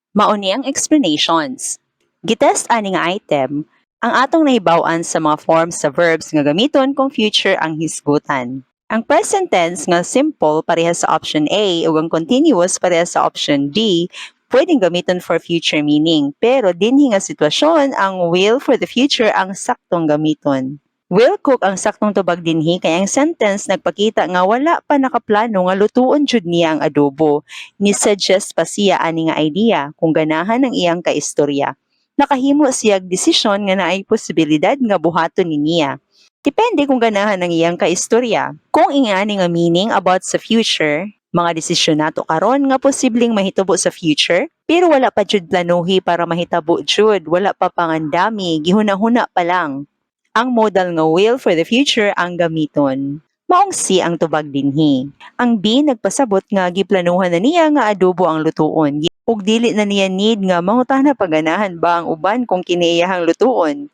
Mao ni ang explanations. Gitest ani nga item ang atong nahibaw-an sa mga forms sa verbs nga gamiton kung future ang hisgutan. Ang present tense nga simple pareha sa option A ug ang continuous pareha sa option D pwedeng gamiton for future meaning, pero dinhi nga sitwasyon, ang will for the future ang saktong gamiton. Will cook ang saktong tubag dinhi kay ang sentence nagpakita nga wala pa nakaplano nga lutuon jud niya ang adobo. Ni-suggest pa siya ani nga idea kung ganahan ang iyang kaistorya. Nakahimo siyag desisyon nga naay posibilidad nga buhaton ni niya. Depende kung ganahan ang iyang kaistorya. Kung ingani nga meaning about sa future, mga desisyon nato karon nga posibleng mahitabo sa future, pero wala pa jud planuhi para mahitabo jud, wala pa pangandami, gihuna-huna pa lang. Ang modal nga will for the future ang gamiton. Maong C ang tubag dinhi. Ang B nagpasabot nga giplanuhan na niya nga adobo ang lutuon. Ug dili na niya need nga mangutana paganahan ba ang uban kung kini iyahang lutuon.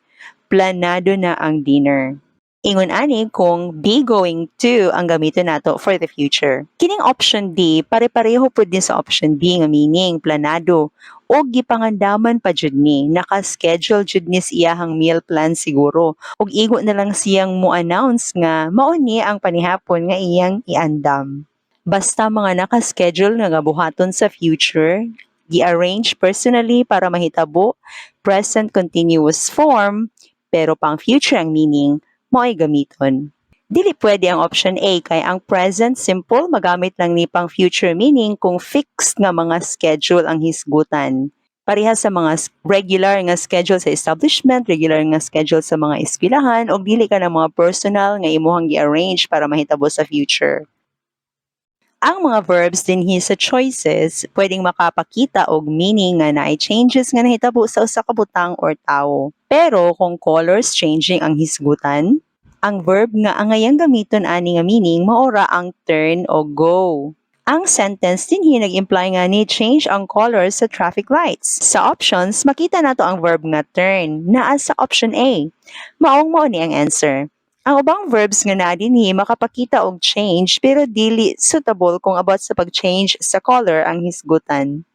Planado na ang dinner. Ingon ani kung be going to ang gamiton nato for the future. Kining option D, pare-pareho pud din sa option B nga meaning, planado o gipangandaman pa jud ni, naka-schedule jud ni sa iyahang meal plan siguro. Ug igo na lang siyang mo-announce nga mao ni ang panihapon nga iyang iandam. Basta mga naka-schedule nga buhaton sa future, gi-arrange personally para mahitabo, present continuous form, pero pang future ang meaning, mao'y gamiton. Dili pwede ang option A kay ang present simple magamit lang ni pang future meaning kung fixed nga mga schedule ang hisgutan. Pareha sa mga regular nga schedule sa establishment, regular nga schedule sa mga eskwelahan, o dili ka ng mga personal nga imuhang gi-arrange para mahitabo sa future. Ang mga verbs dinhi sa choices pwedeng makapakita og meaning nga naay changes nga nahitabo sa usa ka butang or tawo. Pero kung colors changing ang hisgutan, ang verb nga angayang gamiton ani nga meaning mao ra ang turn o go. Ang sentence dinhi nag-imply nga ni change ang colors sa traffic lights. Sa options, makita nato ang verb nga turn naa sa option A. Maong mao ni ang answer. Ang ubang verbs nga naa dinhi makapakita og change pero dili suitable kung about sa pag-change sa color ang hisgutan.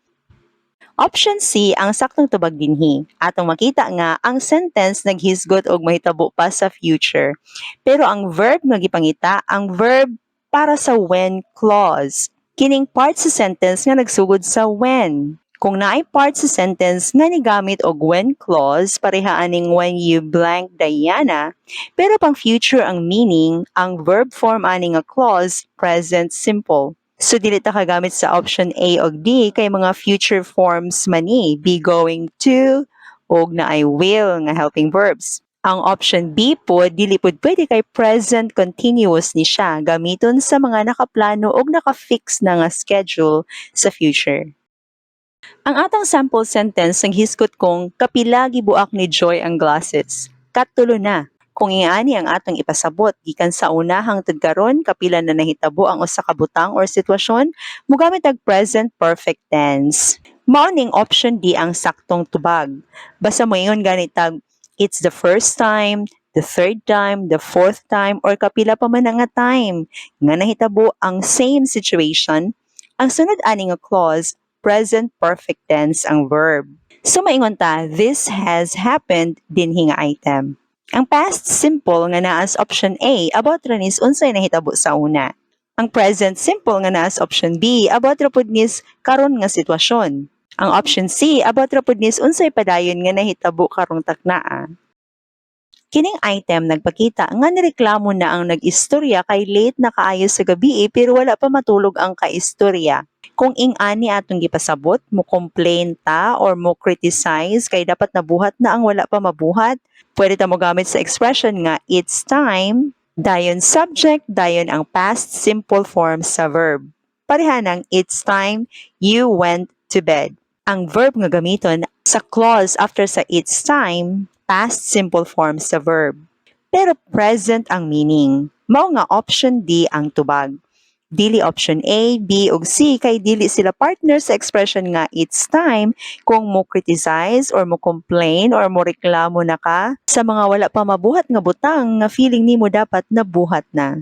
Option C ang saktong tubag dinhi. Atong makita nga ang sentence naghisgot og mahitabo pa sa future. Pero ang verb nga gipangita, ang verb para sa when clause. Kining part sa sentence nga nagsugod sa when. Kung naay part sa sentence nga nigamit og when clause, pareha aning "when you blank Diana," pero pang future ang meaning, ang verb form ani nga clause present simple. So dili ta kagamit sa option A og D kay mga future forms man ni, be going to og naay will nga helping verbs. Ang option B po dili pud pwede kay present continuous ni siya, gamiton sa mga nakaplano og naka-fix na nga schedule sa future. Ang atong sample sentence naghisgot kung kapila gibuak ni Joy ang glasses. Katulo na. Kung ingani ang atong ipasabot gikan sa una hangtod karon kapila na nahitabo ang usa ka butang or sitwasyon, mogamit og present perfect tense. Mao ning option D ang saktong tubag. Basta moingon gani tag it's the first time, the third time, the fourth time, or kapila pa man nga time nga nahitabo ang same situation, ang sunod ani nga clause, present perfect tense ang verb. So maingon ta, this has happened dinhi nga item. Ang past simple nga naa sa option A, about ra nis unsay nahitabo sa una. Ang present simple nga naa sa option B, about ra pud nis karon nga sitwasyon. Ang option C, about ra pud nis unsay padayon nga nahitabo karong taknaa. Kining item nagpakita nga nireklamo na ang nag-istorya kay late na kaayo sa gabi pero wala pa matulog ang kaistorya. Kung ing-ani atong gipasabot, mo complain ta or mo criticize kay dapat nabuhat na ang wala pa mabuhat, pwede ta mogamit sa expression nga it's time, dayon subject, dayon ang past simple form sa verb. Pareha ng "It's time you went to bed." Ang verb nga gamiton sa clause after sa it's time, past simple form sa verb. Pero present ang meaning. Mao nga option D ang tubag. Dili option A, B ug C kay dili sila partner sa expression nga it's time kung mo criticize or mo complain or mo reklamo na ka sa mga wala pa mabuhat nga butang nga feeling nimo dapat nabuhat na.